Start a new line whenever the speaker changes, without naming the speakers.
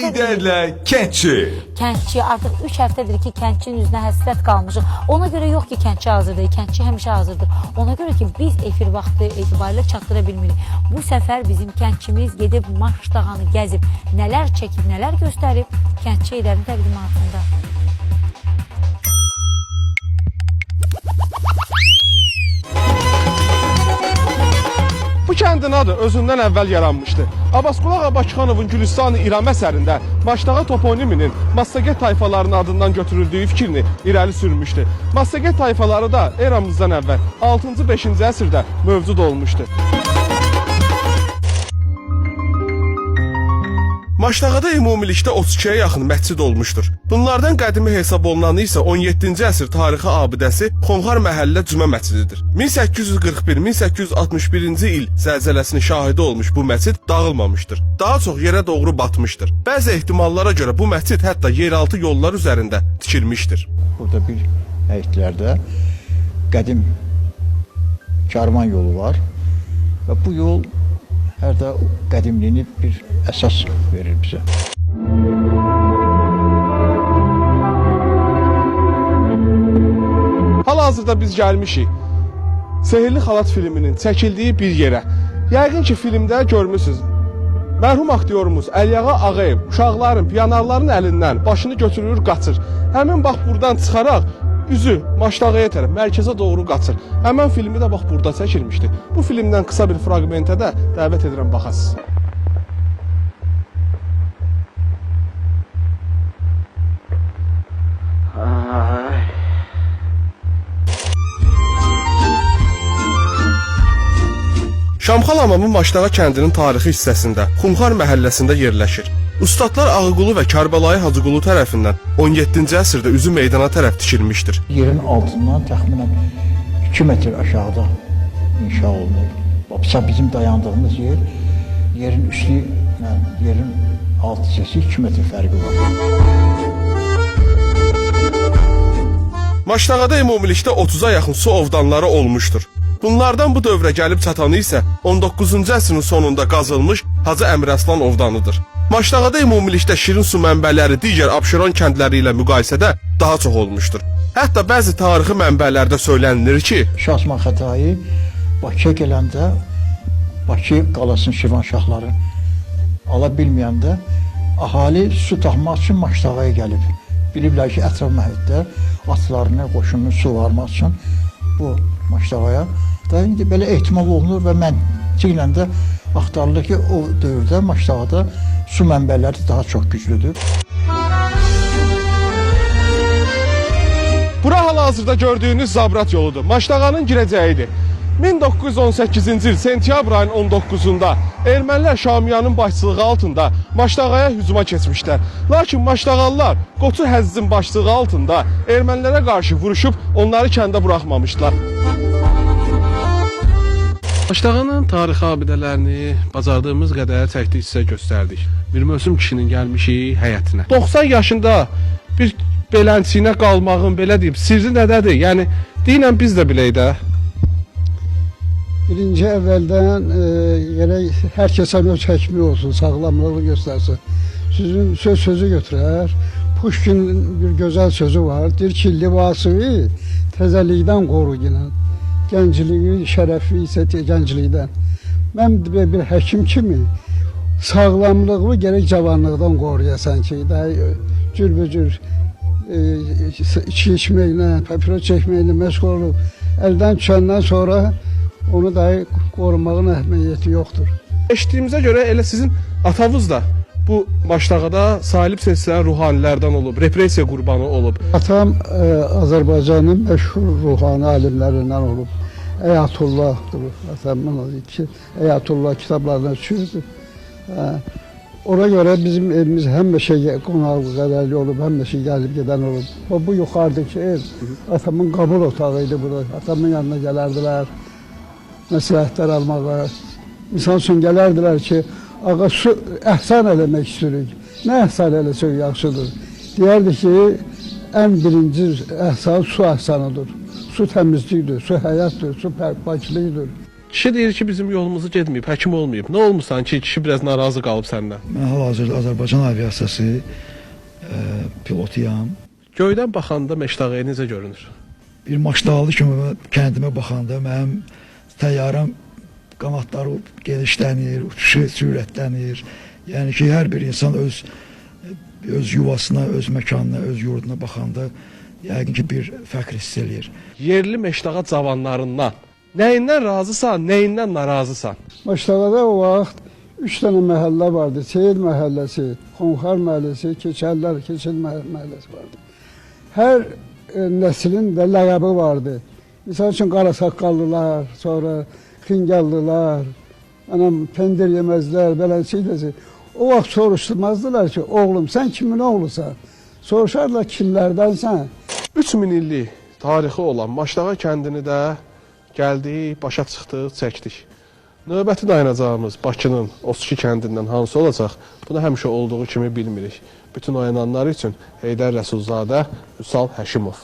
Heydərlə Kəndçi.
Kəndçi artıq 3 həftədir ki, kəndçinin üzünə həsrət qalmışıq. Ona görə yox ki, kəndçi hazır deyil, kəndçi həmişə hazırdır. Ona görə ki, biz efir vaxtı etibarilə çatdıra bilmirik. Bu səfər bizim kəndçimiz gedib Maşdağanı gəzib, nələr çəkib, nələr göstərib kəndçi Heydərin təqdimatında.
Bu kəndin adı özündən əvvəl yaranmışdı. Abbasqulu Ağa Bakıxanovun Gülüstan-ı İram əsərində Maşdağa toponiminin Massaget tayfalarının adından götürüldüyü fikrini irəli sürmüşdü. Massaget tayfaları da eramızdan əvvəl 6-cı 5-ci əsrdə mövcud olmuşdu. Maşdağada ümumilikdə 32-yə yaxın məscid olmuşdur. Bunlardan qədimi hesab olunanı isə 17-ci əsr tarixi abidəsi Xonxar məhəllə Cümə məscididir. 1841-1861-ci il zəlzələsinin şahidi olmuş bu məscid dağılmamışdır. Daha çox yerə doğru batmışdır. Bəzi ehtimallara görə bu məscid hətta yeraltı yollar üzərində tikilmişdir.
Burada bir həyətlərdə qədim karvan yolu var və bu yol hər də qədimliyini bir əsas verir bizə.
Hal-hazırda biz gəlmişik Sehrli Xalat filminin çəkildiyi bir yerə. Yəqin ki, filmdə görmüsünüz. Mərhum aktyorumuz Əliağa Ağayev uşaqların, piyonarların əlindən başını götürür, qaçır. Həmin bax burdan çıxaraq üzü Maşdağaya tərəf, mərkəzə doğru qaçır. Həmin filmi də bax burada çəkilmişdi. Bu filmdən qısa bir fraqmentə də dəvət edirəm baxasınız. Şamxal hamamı Maşdağa kəndinin tarixi hissəsində, Xumxar məhəlləsində yerləşir. Ustadlar Ağqulu və Kərbəlayı Hacıqulu tərəfindən 17-ci əsrdə üzü meydana tərəf tikilmişdir.
Yerin altından təxminən 2 metr aşağıda inşa olunur. Bax, bizim dayandığımız yer yerin üstü ilə yerin alt hissəsi 2 metr fərqi var.
Maşdağada ümumilikdə 30-a yaxın su ovdanları olmuşdur. Bunlardan bu dövrə gəlib çatanı isə 19-cu əsrin sonunda qazılmış Hacı Əmiraslan ovdanıdır. Maşdağada ümumilikdə şirin su mənbələri digər Abşeron kəndləri ilə müqayisədə daha çox olmuşdur. Hətta bəzi tarixi mənbələrdə söylənilir ki,
Şah Osman Xətai Bakıya gələndə Bakı qalasının Şirvanşahları ala bilməyəndə əhali su taxmaq üçün Maşdağaya gəlib. Biliblər ki, ətraf mühitdə atlarını, qoşununu suvarmaq üçün bu Maşdağaya da indi belə ehtimal olunur və məntiqlə də axtarılır ki, o dövrdə Maşdağada su mənbələri daha çox güclüdür.
Bura hal-hazırda gördüyünüz Zabrat yoludur. Maşdağanın girəcəyidir. 1918-ci il sentyabr ayının 19-da ermənilər Şamiyanın başçılığı altında Maşdağaya hücuma keçmişlər. Lakin Maşdağalılar Qoçu Həzzin başçılığı altında ermənilərə qarşı vuruşub onları kəndə buraxmamışdılar. Maşdağanın tarixi abidələrini bacardığımız qədər çəkdik sizə göstərdik. Bir mövsüm kişinin gəlmişik həyətinə. 90 yaşında bir belənciyinə qalmağın belə deyim, sirri nədədir? Yəni deyinən biz də bilək də.
Birinci əvvəldən gərək hər kəsə öz həkimi olsun, sağlamlığı göstərsin. Sözün söz sözü götürər. Pushkin'in bir gözəl sözü var. Deyir ki, libasını təzəlikdən qoru yenə. Gəncliyi, şərəfi isə gənclikdən. Mən bir həkim kimi sağlamlığımı gərək cavanlıqdan qoruyasan ki, daha cürbəcür içki içməklə, papiros çəkməklə məşğul olub əldən düşəndən sonra onu dahi qorumağın əhəmiyyəti yoxdur.
Eşitdiyimizə görə elə sizin atavız da bu Maşdağada salib seçilən ruhanilərdən olub, repressiya qurbanı olub.
Atam Azərbaycanın məşhur ruhani alimlərindən olub. Əyatullahdır. Atamın adı ki, Əyatullah kitablarına düşürdü. Ona görə bizim evimiz həmişə qonaqlı qədərli olub, həmişə gəlib gedən olub. O, bu yuxarıdakı ev atamın qəbul otağı idi burada. Atamın yanına gələrdilər, məsləhətlər almağa. Misal üçün gələrdilər ki, ağa su əhsan eləmək istəyirik. Nə əhsan eləsək yaxşıdır. Deyərdi ki, ən birinci əhsan su əhsanıdır. Su təmizlikdir, su həyatdır, su paklıqdır.
Kişi deyir ki, bizim yolumuzu getməyib, həkim olmayıb. Nə olmusan ki, kişi biraz narazı qalıb səndən?
Mən hal-hazırda Azərbaycan aviasiyası pilotuyam.
Göydən baxanda Meştağıya necə görünür?
Bir maşdağlı kimi mən kəndimə baxanda mənim təyyarəm qanadları genişlənir, uçuşu sürətlənir. Yəni ki, hər bir insan öz öz yuvasına, öz məkanına, öz yurduna baxanda yəqin ki, bir fəxr hiss eləyir.
Yerli Meştağa cavanlarından nəyindən razısan, nəyindən narazısan?
Maştağada o vaxt 3 dənə məhəllə vardı. Seyid məhəlləsi, Xonxar məhəlləsi, Keçəllər, Keçəl məhəlləsi vardı. Hər nəslin də ləqəbi vardı. Misal üçün qarasaqqallılar, sonra xingallılar, anam pendir yemezlər, beləsi desə. O vaxt soruşmazdılar ki, oğlum sən kimin oğlusan? Soruşardılar kimlərdənsən?
3000 illik tarixi olan Maşdağa kəndini də gəldik, başa çıxdıq, çəkdik. Növbəti dayanacağımız Bakının Oski kəndindən hansı olacaq? Bunu həmişə olduğu kimi bilmirik. Bütün oyananlar üçün Heydər Rəsulzadə, Vüsal Həşimov.